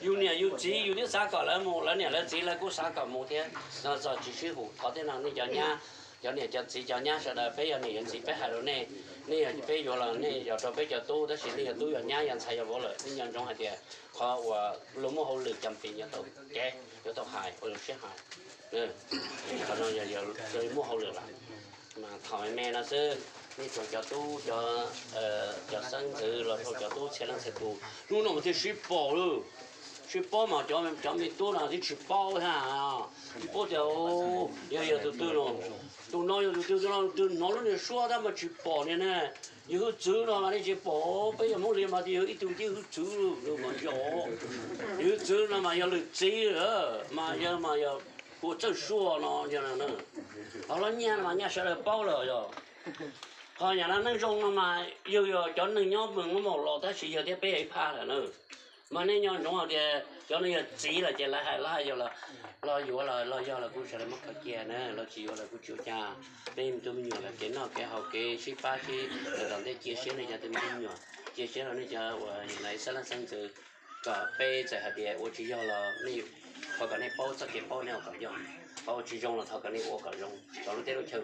Yus niam yus txiv yus twb xav kom lawv mus, lawv niam lawv txiv lawv kuj xav kom mus thiab no, txog tsis sib hum. Thov tej no nej cov nyab, cov niam cov txiv cov nyab sawv daws, peb yog niam yog txiv peb hais rau nej, nej yog peb yuav los nej yog rau peb cov tub, tab sis nej yog tub yog nyab yog ntxhais yog vauv lawm, nej nco ntsoov hais tias qhov uas luag muaj hauj lwm cas pes yuav tau cev, yuav tau hais ua lus sib hais. Qhov no yog muaj hauj lwm lawm. Mas thaum me me no xwb, nej txhua cov tub, cov xeeb ntxwv los rau cov tub txhia leej txhia tus, hnub no mas thiaj sib pom lawm. Sib pom mas cov me tub no twb tsis paub thiab, tsis paub tias yog yog tus twg no, tus no yog tus twg, tus no tus twg, hnov lub niag suab tab mas tsis pom niag ne. Yog hwj txwv no mas nej tsis pom, peb yog Hmoob li mas yog ib tug tib hwj txwv lawm mas yog, yog hwj txwv no mas yog lwm txiv lawm mas yog, mas yog ua txawj suaj no yog. Qhov los nyiaj no mas nyiaj sawv daws paub lawm yog. Qhov yam no neej zoo no mas yog, yog cov neeg nyob mus los tab sis yog thiab peb yog ib phaj lawm na. Mas nej nco ntsoov hais tias cov no yog txiv lawm ces lawv hais lawv hais yog los, los yuav los yog los kuj sawv daws muab khaws cia na, los tsis yuav los kuj tsis ua cas. Peb me tub me nyuam lawm kev noj kev haus kev sib pab sib tom ntej, cia siab nej cov tub me nyuam, cia siab rau nej cov uas yog lawv xeeb leej xeeb ntxwv, kom peb txawm hais tias ua tsis yog los nej, thov kom nej paub txoj kev paub nej ua kom yog, qhov ua tsis zoo los thov kom nej ua kom zoo rau lub teb lub chaw.